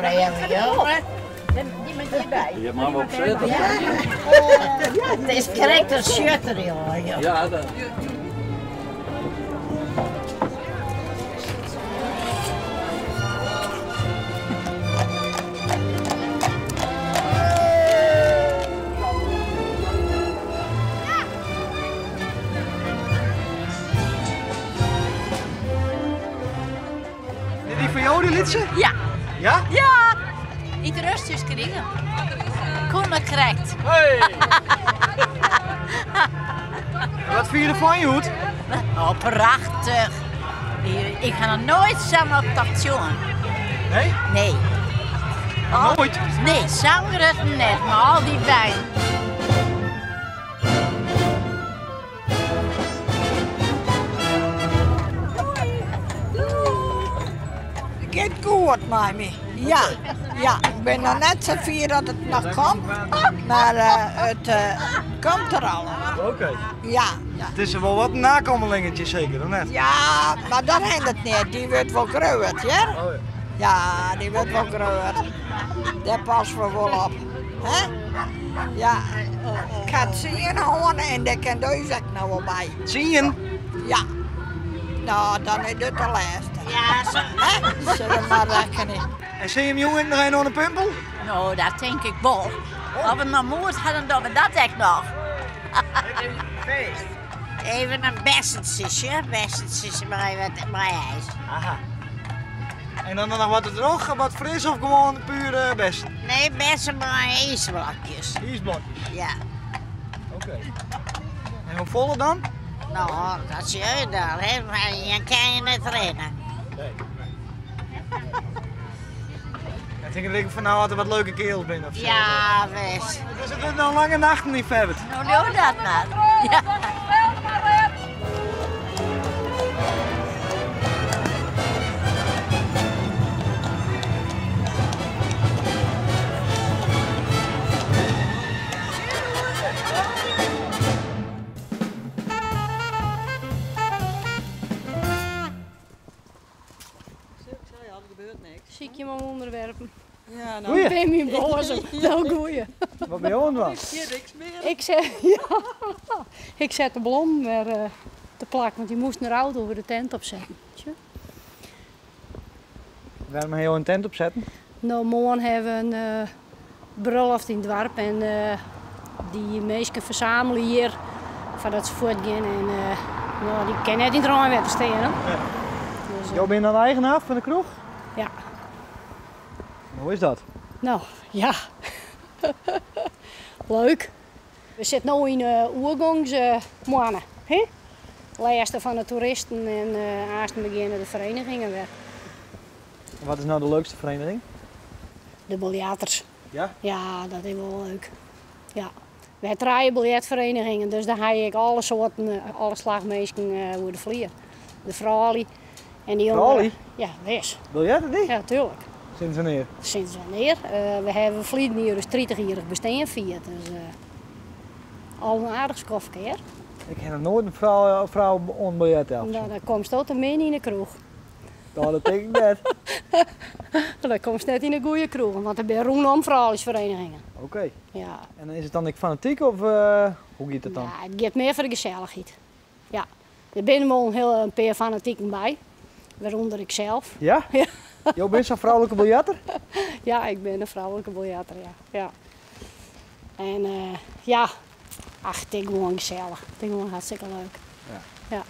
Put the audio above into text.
leave jonge. Je mag op zitten. Het is krekt in sjutter, jonge. Ja, dat. Is die van jou, die liedje? Ja. Ja? Ja. Niet rustig kringen. Kom maar correct. Hey. Wat vind je ervan, Joet? Oh, prachtig. Ik ga nog nooit samen op dat jongen. Nee? Nee. Nooit? Nee, zangerig net, maar al die wijn. Het gaat goed met me. Ja, ja, ik ben nog net zo fier dat het nog komt, maar het komt er al. Oké. Ja, ja. Het is er wel wat nakomelingetje zeker, of net? Ja, maar dat hindert het niet. Die wordt wel groot, ja? Oh, ja. Ja, die wordt wel groot. Daar passen we wel op. Hè? Ja, ik ga het zien horen en daar kan deze ook nog wel bij. Zien? Ja. Nou, dan is dit de laatste. Ja, zo. Hè? Zullen we maar rekenen. En zie je hem jongen nog een onder de pumpel? Nou, dat denk ik wel. Of we nog moed hadden, dan we dat echt nog. Feest. Even een bessentje, bessentje maar ijs. Aha. En dan nog wat droog, wat fris of gewoon puur bessen? Nee, bessen maar ijsblokjes. Ijsblokjes? Ja. Oké. En hoe volle dan? Nou, dat zie je dan, hè. Maar je kan je niet rennen. Nee. Ik denk dat ik van nou altijd wat leuke kerels ben of zo. Ja, best. Dus het wordt nou lange nachten niet verder. Nou, doe dat maar. Ja. Zie ik je maar onderwerpen. Ja, nou. Goeie. Ben je boos? Wel goeie. Wat ben je aan het doen? niks meer. Ik zet, ja, ik zet de blom weer te plakken, want die moest naar auto over de tent opzetten. Weet je? Waarom ga je een tent opzetten? Nou, morgen hebben we een bruiloft in het dorp en die mensen verzamelen hier voordat ze voortgaan en nou, die kunnen net in het Rijnwetter staan. Hè? Ja. Dus, Jij bent dan de eigenaar van de kroeg? Ja. En hoe is dat? Nou, ja. Leuk. We zitten nu in de oergangsmaanden. Hè? Laatste van de toeristen en eerst beginnen de verenigingen weer. En wat is nou de leukste vereniging? De biljarters. Ja? Ja, dat is wel leuk. Ja. We hebben drie biljartverenigingen, dus daar heb ik alle soorten, alle slagmeesken over de vlier. De vrouwen en die jongeren. Vrouwen? Ja, wees. Biljarten die? Ja, tuurlijk. Sinds wanneer? Sinds wanneer? We hebben vliegen hier dus 30-jarig bestaan vierd. Dus al een aardig skofje, hè? Ik heb nog nooit een vrouw on biljart helpen. Nou, dan komt ze tot min in de kroeg. Nou, dat denk ik net. Dan komt ze net in een goede kroeg, want er zijn rondom vrouwensverenigingen. Oké. Ja. En is het dan ik fanatiek of hoe gaat het dan? Ja, het gaat meer voor de gezelligheid. Ja. Er zijn wel een paar fanatieken bij, waaronder ik zelf. Ja? Ja. Jij bent zo'n vrouwelijke biljarter? Ja, ik ben een vrouwelijke biljarter, ja. Ja. En ja, ach, het is gewoon gezellig. Het is gewoon hartstikke leuk. Ja. Ja.